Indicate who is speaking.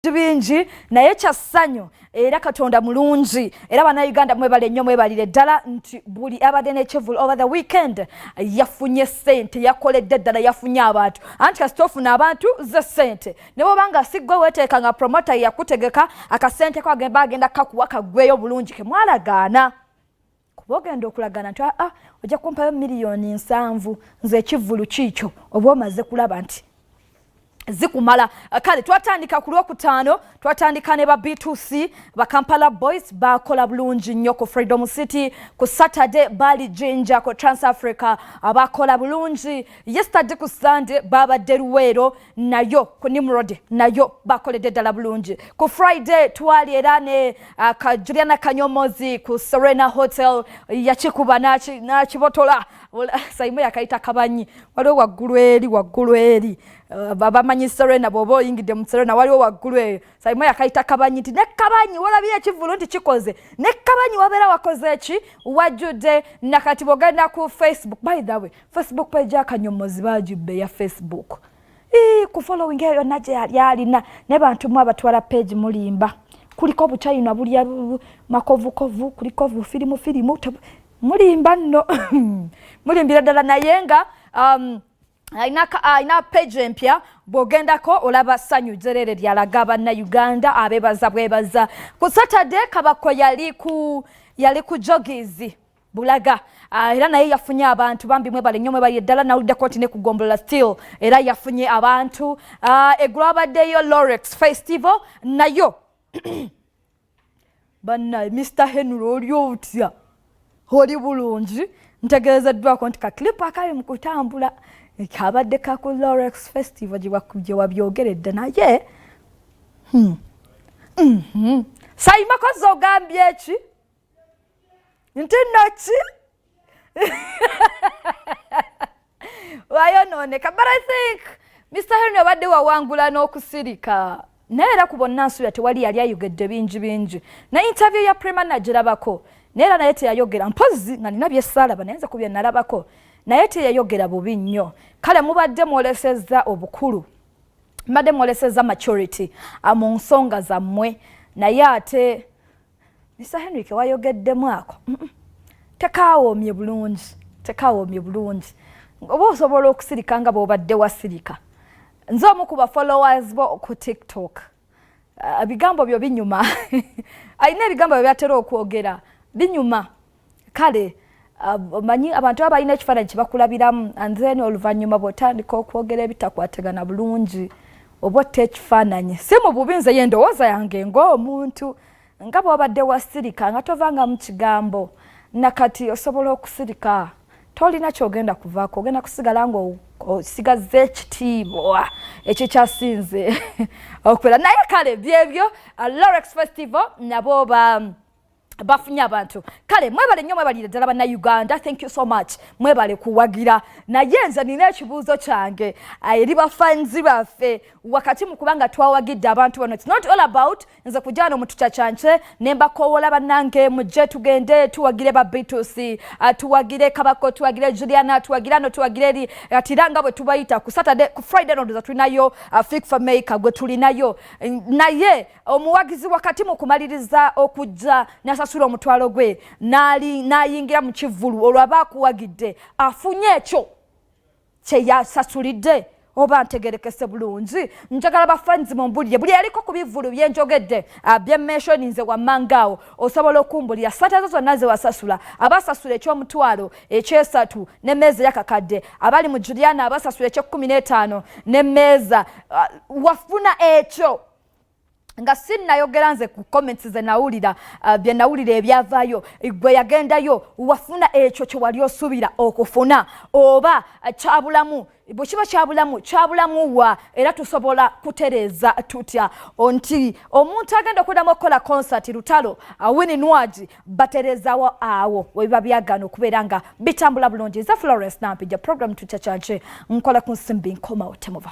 Speaker 1: Bingi naye kya ssanyu, era Katonda mulungi. Era Bannayuganda, mwebale nnyo, mwebalire ddala nti buli abadde n'ekivulu over the weekend yafunye ssente, yakoledde ddala, yafunye abantu. Anti kasita ofuna abantu ze ssente, ne bwoba nga si ggwe weeteeka nga promoter yakutegeka, akasente ko agenda agenda kakuwa kaggweyo bulungi kemwalagaana, kuba ogenda okulagaana nti, "Aa, ojja kumpayo 70 million, nze ekivvulu kiikyo," oba omaze kulaba nti zikumala. Kale twatandika ku Lwokutaano, twatandika ne ba B2C, ba Kampala Boys, bakola bulungi nnyo ku Freedom City. Ku Saturday bali Jinja ku Trans Africa, bakola bulungi. Yesterday ku Sunday babadde Luweero, nayo ku Nimrod, nayo bakoledde ddala bulungi. Ku Friday twali era ne ka Juliana Kanyomozi ku Serena Hotel, yakikuba n'akibotola. Saimu yakayita kabanyi, waliwo waggulu eri, waggulu eri, bamanyi Serena, bw'oba oyingidde mu Serena waliwo waggulu eyo. Saimu yakayita kabanyi, nti ne kabanyi walabye ekivulu nti kikoze, ne kabanyi wabeera wakoze eki, wajjudde. Nakati bw'ogenda ku Facebook, by the way, Facebook page Akanyomozi bagibbe ya Facebook. Ku following eyo yonna gye yali alina, ne bantu mu abatwala page mulimba, kuliko obuchina bulya makovukovu, kuliko bufirimu firimu, mulimba nno, mulimbira ddala. Naye nga alina page empya, bw'ogendako olaba ssanyu jerere lyalaga Bannayuganda, abeebaza bwebaza. Ku Saturday Kabako yali ku Jogizi Bulaga, era naye yafunye abantu bambi. Mwebale nnyo, mwebale ddala. Nawuliddeko nti ne kugombolola still era yafunye abantu. Eggulo abaddeyo Lorex Festival, nayo bannaye. Mr Henry, oli otya? Oli bulungi? Ntegeezeddwako nti ka clip akali mu kutambula kabadde ka ku Lorex Festival gye wabyogeredde, naye Sayimakozi ogambye ki nti nno ki wayonooneka? But I think Mr Henry abadde wawangula n'okusirika, naye era ku bonna nsuubira tewali yali ayogedde bingi bingi. Na interview ya Prema nagirabako, naye era naye teyayogera, mpozi nga nina byesaalaba, naye nze ku bye nalabako naye teyayogera bubi nnyo. Kale mubadde mwolesezza obukulu, mbadde mwolesezza maturity mu nsonga zammwe. Naye ate Mr Henry kewayogeddemu ako tekawoomye bulungi, tekawoomye bulungi. Oba osobola okusirika nga bw'obadde wasirika. Nze omu ku ba followers bo ku TikTok, ebigambo byo binyuma, alina ebigambo byo byatera okwogera binyuma. Kale omanyi abantu aba balina ekifaananyi kyebakulabiramu, and then oluvannyuma bw'otandika okwogera ebitakwatagana bulungi, oba otta ekifaananyi. Si mu bubi, nze ye ndowooza yange ng'omuntu. Nga bw'obadde wasirika nga tovanga mu kigambo, nakati osobola okusirika, tolina kyogenda kuvaako, ogenda kusigala nga osigazza ekitiibwa ekikyasinze okubeera. Naye kale byebyo, Lorex Festival nabo ba bafunye abantu. Kale mwebale nnyo, mwebalire ddala Bannayuganda, thank you so much, mwebale kuwagira. Naye nze nina ekibuuzo kyange eri bafanzi baffe. Wakati mu kubanga twawagidde abantu bano, it's not all about nze kujja wano mutucacanke ne mbakoowola, "Bannange, mujje tugende tuwagire ba B2C, tuwagire Kabako, tuwagire Juliana, tuwagire ano, tuwagire eri." Kati era nga bwe tubayita ku Saturday, ku Friday nondoza tulinayo Fik Fameica gwe tulinayo. Naye omuwagizi wakati mu kumaliriza okujja n'asasula omutwalo gwe n'ayingira mu kivvulu, olwo aba akuwagidde, afunye ekyo kyeyasasulidde, oba ntegerekese bulungi? Njagala bafanzi mumbulire, buli yaliko ku bivvulu byenjogedde, bye mentioninze wammanga awo, osobola okumbulira sente zo zonna zewasasula. Abasasula eky'omutwalo, ekyesatu n'emmeeza yakakadde, abali mu Juliana, abasasula ekyekumi n'etaano n'emmeeza, wafuna ekyo? Nga sinnayogera nze ku comments ze nawulira, bye nawulira ebyavaayo, gwe yagendayo wafuna ekyo kye wali osuubira okufuna, oba kyabulamu? Bwe kiba kyabulamu, kyabulamu wa? Era tusobola kutereeza tutya nti omuntu agenda okuddamu okukola concert, Lutalo, Winnie Nwagi, batereezawo awo webiba byagaana okubeera nga bitambula bulungi? Nze Florence Nampijja, program Tukyakyanke, nkola ku nsimbi, nkomawo, temuva.